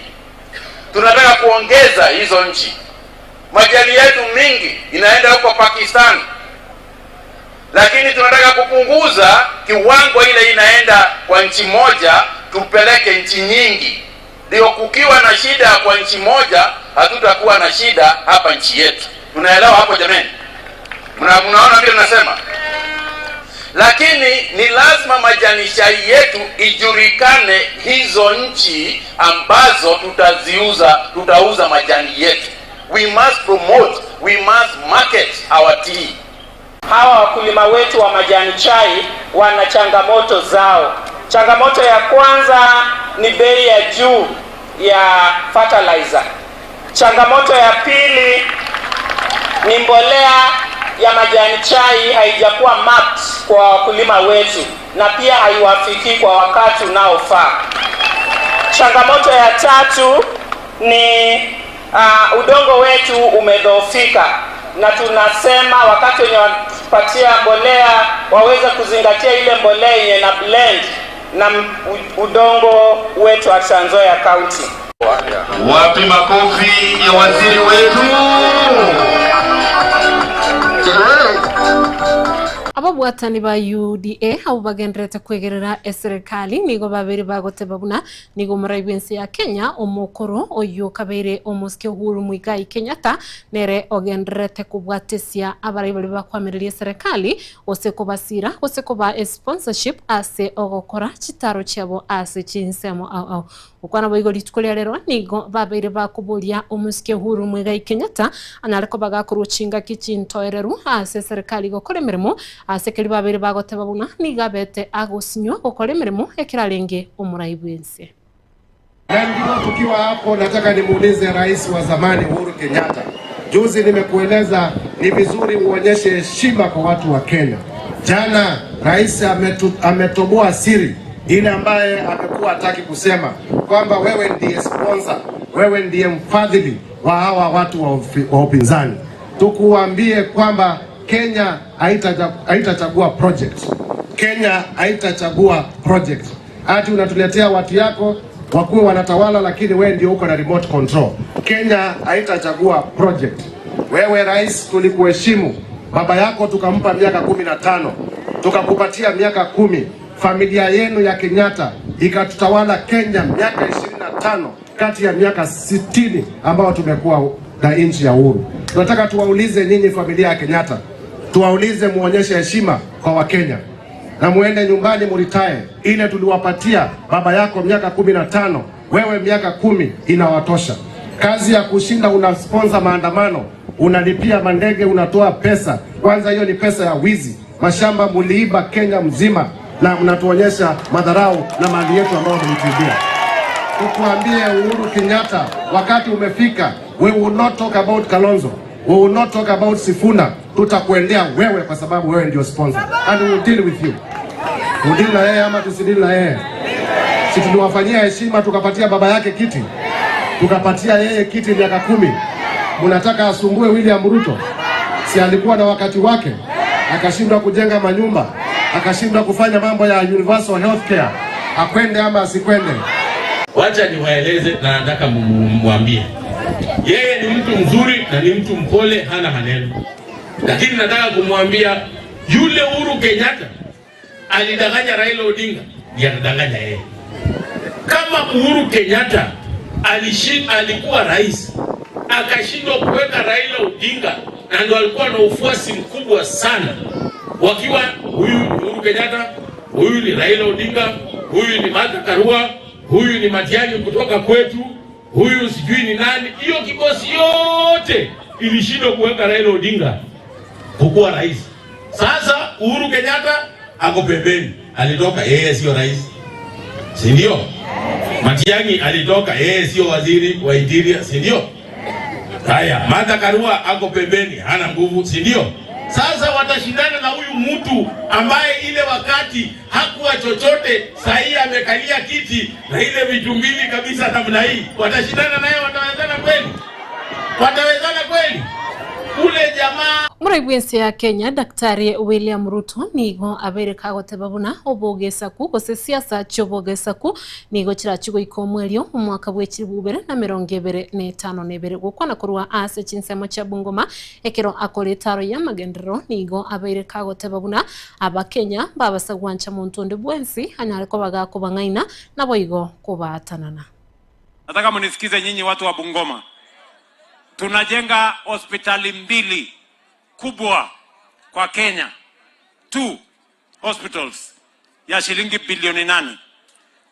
tunataka kuongeza hizo nchi. Majani yetu mingi inaenda huko Pakistan, lakini tunataka kupunguza kiwango ile inaenda kwa nchi moja, tupeleke nchi nyingi. Ndio kukiwa na shida kwa nchi moja, hatutakuwa na shida hapa nchi yetu. Tunaelewa hapo jameni? Mna, mnaona vile nasema? Lakini ni lazima majani chai yetu ijulikane hizo nchi ambazo tutaziuza, tutauza majani yetu. We must promote, we must market our tea. Hawa wakulima wetu wa majani chai wana changamoto zao. Changamoto ya kwanza ni bei ya juu ya fertilizer. Changamoto ya pili ni mbolea ya majani chai haijakuwa mapped kwa wakulima wetu na pia haiwafikii kwa wakati unaofaa. Changamoto ya tatu ni udongo wetu umedhoofika, na tunasema wakati wenye wanapatia mbolea waweze kuzingatia ile mbolea yenye na blend na udongo wetu wa Trans Nzoia County. Wapi makofi ya waziri wetu? Ababwatani ba UDA abwo bagendererete kwegerera eserekari nigo babere bagoteba buna nigo omorai bw'ense ya Kenya omokoro oyio okabeire omosike Uhuru Muigai Kenyatta nere ogendererete kobwatesia abarai baria bakoamereria eserekari gose kobasira gose kobaa esponsorship ase ogokora chitaro chiabo ase chinsemo ao ao. Gokwana boigo rituko ria rero nigo babeire bakoboria omosike Uhuru Muigai Kenyatta anyare koba gakorwa chingaki chintoereru ase eserekari gokora emeremo ase keria babeire bagoteba buna nigo abete agosinywa gokora emeremo ekero arenge omorai bw'ense. Na ndio tukiwa hapo, nataka nimuulize rais wa zamani Uhuru Kenyatta. Juzi nimekueleza ni vizuri uonyeshe heshima kwa watu wa Kenya. Jana rais ametoboa siri ile ambaye amekuwa hataki kusema kwamba wewe ndiye sponsor, wewe ndiye mfadhili wa hawa watu wa upinzani. Tukuambie kwamba Kenya haitachagua project. Kenya haitachagua project. Ati unatuletea watu yako wakuwe wanatawala, lakini wewe ndio uko na remote control. Kenya haitachagua project. Wewe rais, tulikuheshimu. Baba yako tukampa miaka 15, tukakupatia miaka 10. Familia yenu ya Kenyatta ikatutawala Kenya miaka 25 kati ya miaka 60 ambao tumekuwa na nchi ya uhuru. Tunataka tuwaulize nyinyi familia ya Kenyatta, tuwaulize muonyeshe heshima kwa Wakenya na muende nyumbani muritae. Ile tuliwapatia baba yako miaka 15, wewe miaka 10 inawatosha. Kazi ya kushinda una sponsor maandamano, unalipia mandege, unatoa pesa. Kwanza hiyo ni pesa ya wizi. Mashamba muliiba Kenya mzima na mnatuonyesha madharau na mali yetu ambayo mlituibia. Tukuambie Uhuru Kenyatta, wakati umefika. We will not talk about Kalonzo. We will not talk about Sifuna. Tutakuendea wewe kwa sababu wewe ndio sponsor. And we will deal with you. Tudeal na yeye ama tusideal na yeye? Si tuliwafanyia heshima tukapatia baba yake kiti? Tukapatia yeye kiti miaka 10. Mnataka asumbue William Ruto? Si alikuwa na wakati wake? Akashindwa kujenga manyumba, akashindwa kufanya mambo ya universal healthcare. Akwende ama asikwende? Wacha niwaeleze na nataka mwambie. Yeye ni mtu mzuri na ni mtu mpole, hana maneno. Lakini nataka kumwambia yule Uhuru Kenyatta alidanganya Raila Odinga, ndiye anadanganya yeye. Kama Uhuru Kenyatta alikuwa rais, akashindwa kuweka Raila Odinga, na ndo alikuwa na ufuasi mkubwa sana, wakiwa huyu ni Uhuru Kenyatta, huyu ni Raila Odinga, huyu ni Martha Karua, huyu ni Matiang'i kutoka kwetu, huyu sijui ni nani. Hiyo kikosi yote ilishindwa kuweka Raila Odinga kukuwa rais. Sasa Uhuru Kenyatta ako pembeni, alitoka yeye sio rais, si ndio? Matiang'i alitoka yeye sio waziri wa interior, si ndio? Haya, Martha Karua ako pembeni, hana nguvu, si ndio? Sasa watashindana na huyu mtu ambaye ile wakati hakuwa chochote, sahii amekalia kiti na ile vitu mbili kabisa namna hii. Watashindana naye, watawezana kweli? Watawezana kweli? Ule jamaa Omorai bw'ense ya Kenya Daktari William Ruto nigo abeire kagoteba buna obogesaku gose siasa chiobogesaku nigo chirachi goika omwerio omwaka bwa echilifu ibere na mirongo ebere na etano na ebere. Gokwana korwa ase chinsemo chia Bungoma ekero akora etaro ya magenderero nigo abeire kagoteba buna abakenya mbabasa gwancha monto onde bwensi anyare koba gakobang'aina naboigo kobaatanana. Nataka mnisikize nyinyi watu wa Bungoma. Tunajenga hospitali mbili kubwa kwa Kenya, 2 hospitals ya shilingi bilioni 8.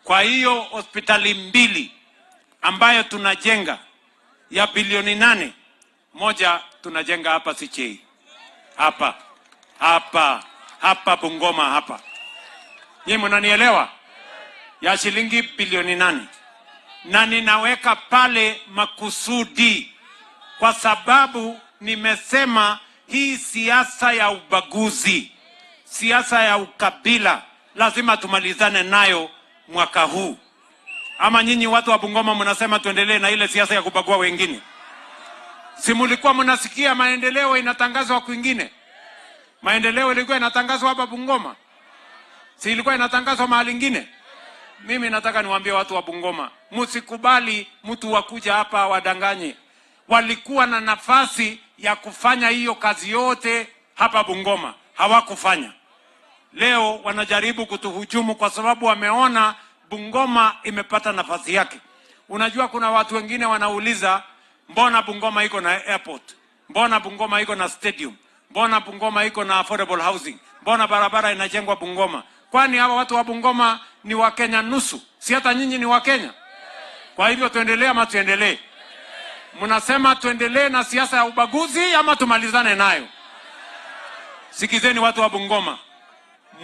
Kwa hiyo hospitali mbili ambayo tunajenga ya bilioni 8, moja tunajenga hapa CHA hapa. Hapa hapa Bungoma hapa, nyinyi mnanielewa? Ya shilingi bilioni 8, na ninaweka pale makusudi kwa sababu nimesema hii siasa ya ubaguzi, siasa ya ukabila lazima tumalizane nayo mwaka huu. Ama nyinyi watu wa Bungoma mnasema tuendelee na ile siasa ya kubagua wengine? Si mulikuwa mnasikia maendeleo inatangazwa kwingine? Maendeleo ilikuwa inatangazwa hapa Bungoma? Si ilikuwa inatangazwa mahali ingine? Mimi nataka niwaambie watu wa Bungoma, msikubali mtu wakuja hapa wadanganye. Walikuwa na nafasi ya kufanya hiyo kazi yote hapa Bungoma, hawakufanya. Leo wanajaribu kutuhujumu kwa sababu wameona Bungoma imepata nafasi yake. Unajua, kuna watu wengine wanauliza, mbona Bungoma iko na airport? Mbona Bungoma iko na stadium? Mbona Bungoma iko na affordable housing? Mbona barabara inajengwa Bungoma? Kwani hawa watu wa Bungoma ni Wakenya nusu? Si hata nyinyi ni Wakenya? Kwa hivyo tuendelee ama tuendelee? Mnasema tuendelee na siasa ya ubaguzi ama tumalizane nayo? Sikizeni watu wa Bungoma,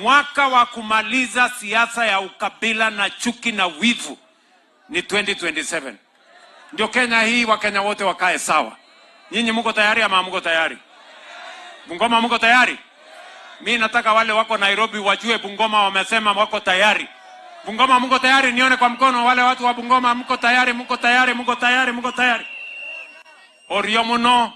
mwaka wa kumaliza siasa ya ukabila na chuki na wivu ni 2027. Ndio Kenya hii, Wakenya wote wakae sawa. Nyinyi mko tayari ama mko tayari? Bungoma mko tayari? Mi nataka wale wako Nairobi wajue Bungoma wamesema wako tayari. Bungoma mko tayari? Nione kwa mkono wale watu wa Bungoma, mko tayari? Mko tayari? Mko tayari? Mko tayari? Orio muno.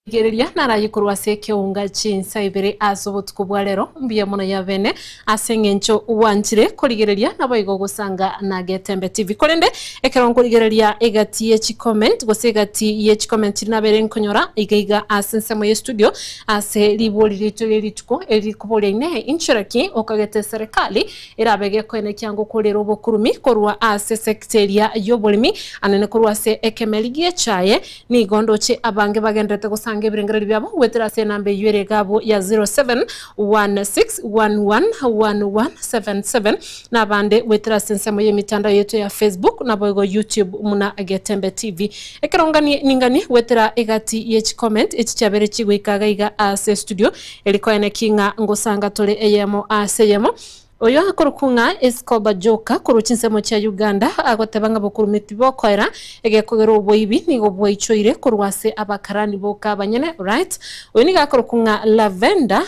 Rigereria narayikorwa ase ekeunga chinsa ibere ase obotuko bwa rero mbuya mono ya bene ase eng'encho wanchire korigereria nabo igo gosanga na Getembe TV. Korende ekero nkorigereria egati ye chicomment gose egati ye chicomment nabere nkonyora iga iga ase ensemo ye studio ase ribori rito rie rituko erikoboria ine inchoraki okagete serikali erabe gekoene kiango korera obokurumi korwa ase sector ya oboremi anene korwa ase ekemeri giechaye nigo ndoche abange bagenderete gosanga ebirengereri biabo gwetera ase enamba eywo ere egabo ya 0716111177 na abande gwetera ase ensemo ya emitandao yetu ya Facebook nabo igo YouTube muna Getembe TV. Ekero nganie ninganie gwetera egati ye chicomment echi chiabere chigoika iga iga ase studio erikoene ki ng'a ngosanga tore eyemo ase eyemo. Oyo akorokwa ng'a Escobar Joka korwa chinsemo chia Uganda agoteba ng'a bokurumi tibokoera egekogera oboibi nigo bwaichoire korwa ase abakarani boka abanyene right. Oyo nigo akorokwa ng'a Lavender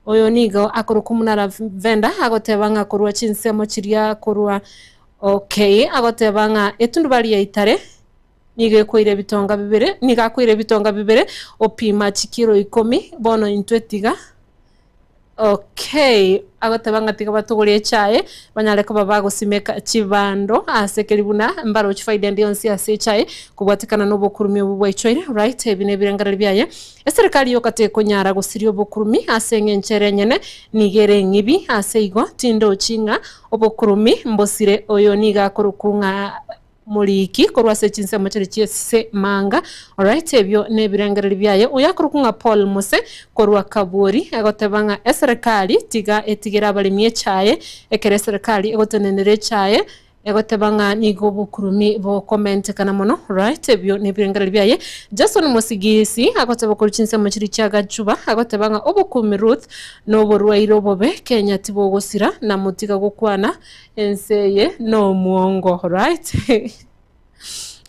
oyo nigo akorokwa muna Lavender agoteba ng'a korwa chinsemo chiria korwa okay agoteba ng'a etundubari ya Itare nigo ekoira ebitonga bibere nigo akoira ebitonga bibere opima chikiro ikomi bono intwe tiga Okay, agoteba ng'a tiga batogore echae, banyare koba bagosimeka chibando ase keri buna mbarochi faida ende yonsi ase echae kobwatekana na obokurumi obo bwaichoire. Right, ebi nebirengererio biaye. Eserekari yoka tekonyara gosiria obokurumi ase eng'encho ere enyene nigo ere eng'ibi ase igo tindochi ng'a obokurumi mbosire. Oyo nigo akorokwa ng'a Moriki korwa ase chinsemo chiria chi'ese manga. Alright, ebio nebirengererio biaye. Oyo akorokwa ng'a Paul Mose korwa Kabwori agoteba ng'a eserekari tiga etigere abaremi echae, ekero eserekari egotenenera echae egoteba ng'a nigo obokurumi bokomentekana mono. Alright, ebio nebirengererio biaye. Jason Mosigisi agoteba korwa chinsemo chiria chia Gachuba agoteba ng'a obokurumi Ruth noborwaire obobe Kenya tibogosira na motiga gokwana Ense eye nomwongo, right?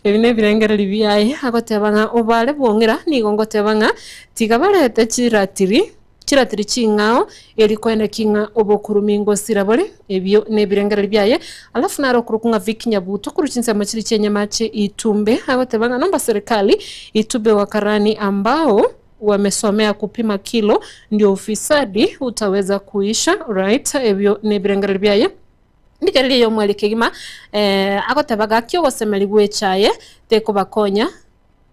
Ebi nebirengererio biaye agoteba ng'a obare bwong'ira nigo ngoteba ng'a tiga barete chiratiri chiratiri ching'ao eri koeneki ng'a obokurumi ngosira bore ebio nebirengererio biaye. Alafu naro okorokwa ng'a Vic Nyabuto korwa chinsemo chiria chi'enyamache Itumbe agoteba ng'a nomba serikali itube wakarani ambao wamesomea kupima kilo ndio ufisadi utaweza kuisha right ebio nebirengererio biaye ndigereria eyomweri kegima eh, agoteba gaki ogosemeria gwechaye tekobakonya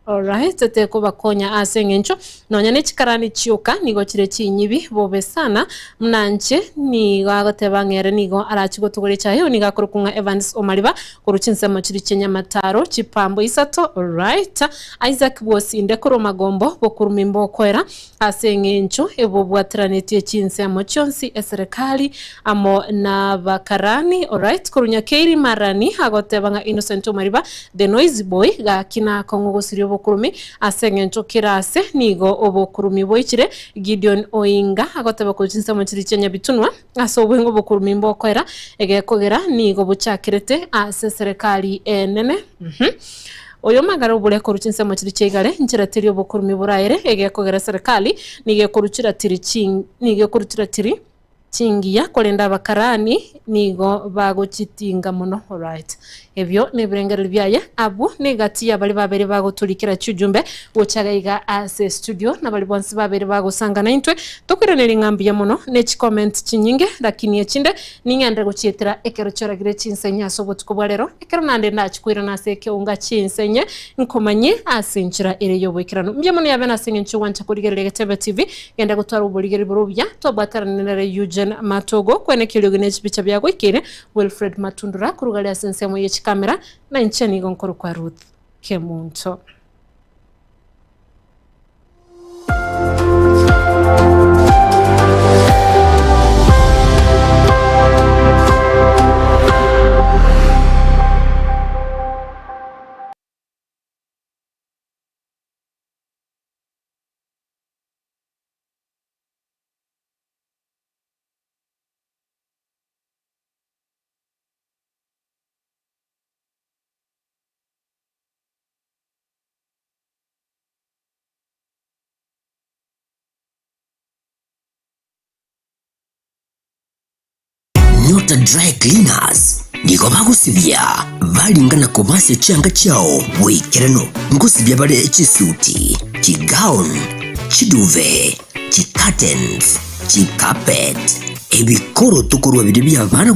alright tekobakonya ase eng'encho nonya ne chikarani chioka nigo chire chinyibi bobe sana muna nche nigo agoteba ng'a ere nigo arachi gotogora echaye oyo nigo akorokwa ng'a Evans Omariba Korwa chinsemo chiria chi'enyamataro, chipambo isato, right. Isaac bw'osinde korwa magombo bokurumi mbokoera, ase eng'encho ebobwateranetie chinsemo chionsi eserekari amo nabakarani, alright. Korwa Nyakeiri Marani agoteba ng'a Innocent Omariba, the noisy boy, gaki nakong'u gosiria obo. obokurumi ase eng'encho kera ase nigo obokurumi boichire. Gideon Oinga agoteba korwa chinsemo chiria chia Nyabitunwa ase obweng'e obokurumi mbokoera egekogera nigo bochakerete ase eserekari enene. Oyo omagare obure korwa chinsemo chiria chia igare, nchera teri obokurumi boraere egekogera eserekari nigo ekorwa chiratiri nigo ekorwa chiratiri chingiya, korende abakarani nigo bagochitinga mono. Alright. Ebio nebirengererio biaye. Abwo negati ya baria babere bagotorikera chiujumbe gocha gaiga ase estudio, na baria bonsi babere bagosanga naintwe, tokoiraneria ng'a mbuya mono ne chicomment chinyinge, lakini echinde ning'ende gochietera ekero chioragire chinsenye ase obotuko bwa rero, ekero naende ndachi koirana ase ekeunga chinsenye nkomanyie ase enchera ere y'oboikeranu. Mbuya mono yabe nase eng'encho ogwancha korigereria Egetebe TV, Genda gotwara oborigeri bore obuya, twabwatanane nere Eugene Matogo, kweneka eriogi ne chipicha biagoikeire, Wilfred Matundura, korwa gare ase ensemo ye chikamera, na inche nigo nkorokwa Ruth Kemunto. Nyota Dry Cleaners nigo bagosibia baringa na kobasia chianga chiao boikeranu. Ngosibia bare chisuti, chigown, chiduve, chicurtains, chicarpet, ebikoroto korwa biria bi'abana.